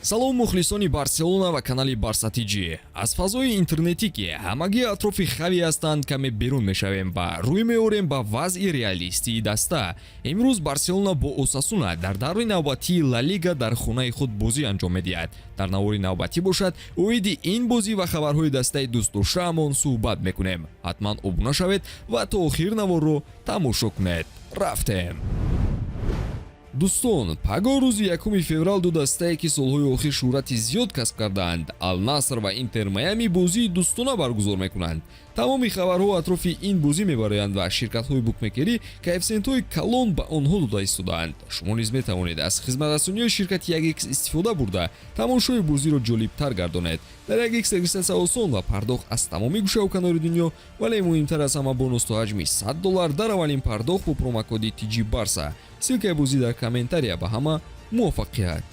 Салом, мухлисони Барселона ва канали Барса ТЖ. Аз фазои интернетӣ, ки ҳамагӣ атрофи Хави ҳастанд, каме берун мешавем ва рӯй меорем ба вазъи реалистии даста. Имрӯз Барселона бо Осасуна дар даври навбатии Ла Лига дар хонаи худ бозӣ анҷом медиҳад. Дар навори навбатӣ бошад, оиди ин бозӣ ва хабарҳои дастаи дӯстдоштаамон суҳбат мекунем. Ҳатман обуна шавед ва то охир наворро тамошо кунед. Рафтем, дӯстон. Пагоҳ, рӯзи 1 феврал, ду дастае, ки солҳои охир шӯҳрати зиёд касб кардаанд, Алнаср ва Интер Майами, бозии дӯстона баргузор мекунанд. Тамоми хабарҳо атрофи ин бозӣ мебароянд ва ширкатҳои букмекерӣ коэффисиентҳои калон ба онҳо дода истодаанд. Шумо низ метавонед аз хизматрасониҳои ширкати 1x истифода бурда, тамошои бозиро ҷолибтар гардонед. Дар 1x регистрация осон ва пардохт аз тамоми гӯшаву канори дунё, вале муҳимтар аз ҳама, бонус то ҳаҷми 100 доллар дар аввалин пардохт бо промокоди TG Барса. Ссылкаи бозӣ дар комментария. Ба ҳама муваффақият!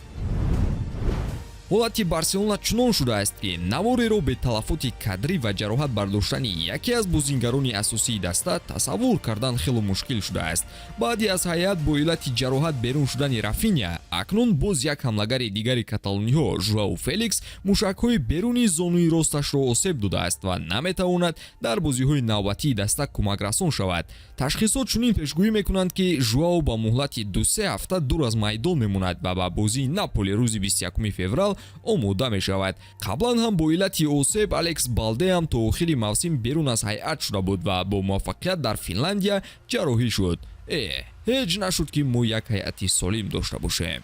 Ҳолати Барселона чунон шудааст, ки навореро бе талафоти кадрӣ ва ҷароҳат бардоштани яке аз бозингарони асосии даста тасаввур кардан хело мушкил шудааст. Баъди аз ҳайат бо иллати ҷароҳат берун шудани Рафиня, акнун боз як ҳамлагари дигари каталониҳо, Жуау Феликс, мушакҳои беруни зонуи росташро осеб додааст ва наметавонад дар бозиҳои навбатии даста кӯмакрасон шавад. Ташхисот чунин пешгӯӣ мекунанд, ки Жуао ба муҳлати 2-се ҳафта дур аз майдон мемонад ва ба бозии Наполи рӯзи 21 феврал омода мешавад. Қаблан ҳам бо иллати осеб Алекс Балде ҳам то охири мавсим берун аз ҳайат шуда буд ва бо муваффақият дар Финляндия ҷарроҳӣ шуд. Ҳеҷ нашуд, ки мо як ҳайати солим дошта бошем.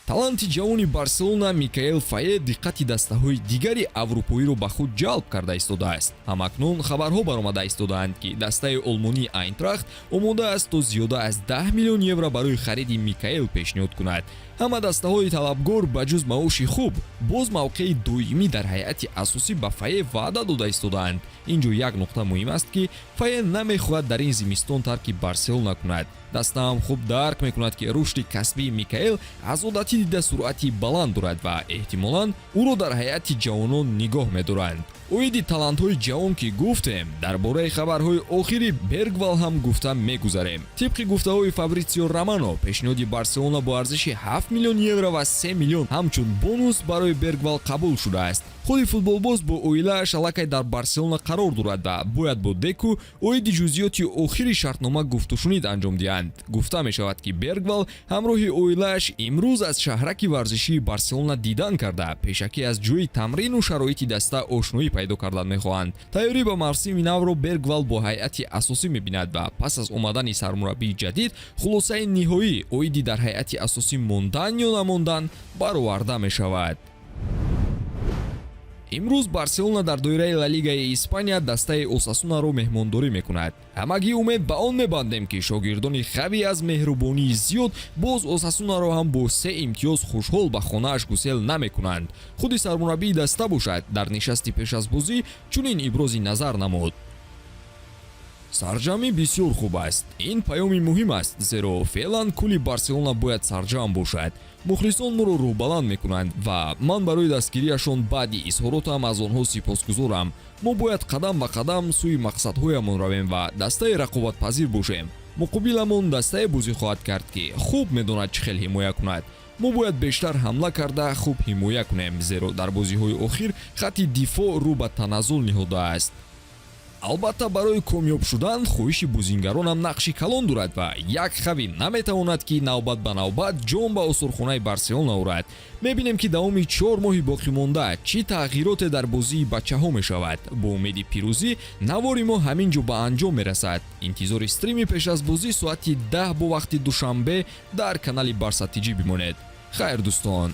Таланти ҷавони Барселона Микаэл Фае диққати дастаҳои дигари аврупоиро ба худ ҷалб карда истодааст. Ҳамакнун хабарҳо баромада истодаанд, ки дастаи олмонии Айнтрахт омода аст, то зиёда аз 10 миллион евро барои хариди Микаэл пешниҳод кунад. Ҳама дастаҳои талабгор ба ҷуз маоши хуб боз мавқеи доимӣ дар ҳайати асосӣ ба Фае ваъда дода истодаанд. Ин ҷо як нуқта муҳим аст, ки Фае намехоҳад дар ин зимистон тарки Барселона кунад. Дастаам хуб дарк мекунад, ки рушди касбии Микаэл аз одатӣ дида суръати баланд дорад ва эҳтимолан ӯро дар ҳайати ҷавонон нигоҳ медоранд. Оиди талантҳои ҷавон ки гуфтем, дар бораи хабарҳои охири Бергвал ҳам гуфта мегузарем. Тибқи гуфтаҳои Фабритсио Романо, пешниҳоди Барселона бо арзиши 7 миллион евро ва 3 миллион ҳамчун бонус барои Бергвал қабул шудааст. Худи футболбоз бо оилааш аллакай дар Барселона қарор дорад ва бояд бо Деку оиди ҷузъиёти охири шартнома гуфтушунид анҷом диҳанд. Гуфта мешавад, ки Бергвал ҳамроҳи оилааш имрӯз аз шаҳраки варзишии Барселона дидан карда, пешакӣ аз ҷои тамрину шароити даста ошноӣ пайдо кардан мехоҳанд. Тайёрӣ ба мавсими навро Бергвал бо ҳайати асосӣ мебинад ва пас аз омадани сармураббии ҷадид хулосаи ниҳоӣ оиди дар ҳайати асосӣ мондан ё намондан бароварда мешавад. Имрӯз Барселона дар доираи Ла Лигаи Испания дастаи Осасунаро меҳмондорӣ мекунад. Ҳамагӣ умед ба он мебандем, ки шогирдони Хави аз меҳрубонии зиёд боз Осасунаро ҳам бо се имтиёз хушҳол ба хонааш гусел намекунанд. Худи сармураббии даста бошад, дар нишасти пеш аз бозӣ чунин ибрози назар намуд: «Сарҷамъӣ бисёр хуб аст. Ин паёми муҳим аст, зеро феълан кулли Барселона бояд сарҷамъ бошад. Мухлисон моро рӯҳбаланд мекунанд ва ман барои дастгириашон баъди изҳоротам аз онҳо сипосгузорам. Мо бояд қадам ба қадам сӯи мақсадҳоямон равем ва дастаи рақобатпазир бошем. Муқобиламон дастае бозӣ хоҳад кард, ки хуб медонад, чӣ хел ҳимоя кунад. Мо бояд бештар ҳамла карда, хуб ҳимоя кунем, зеро дар бозиҳои охир хатти дифоъ рӯ ба таназзул ниҳодааст. Албатта, барои комёб шудан хоҳиши бозингаронам нақши калон дорад ва як Хави наметавонад, ки навбат ба навбат ҷом ба осорхонаи Барселона орад. Мебинем, ки давоми 4 моҳи боқимонда чӣ тағйироте дар бозии бачаҳо мешавад. Бо умеди пирӯзӣ навори мо ҳамин ҷо ба анҷом мерасад. Интизори стрими пеш аз бозӣ соати 10 бо вақти Душанбе дар канали Барса ТЖ бимонед. Хайр, дӯстон.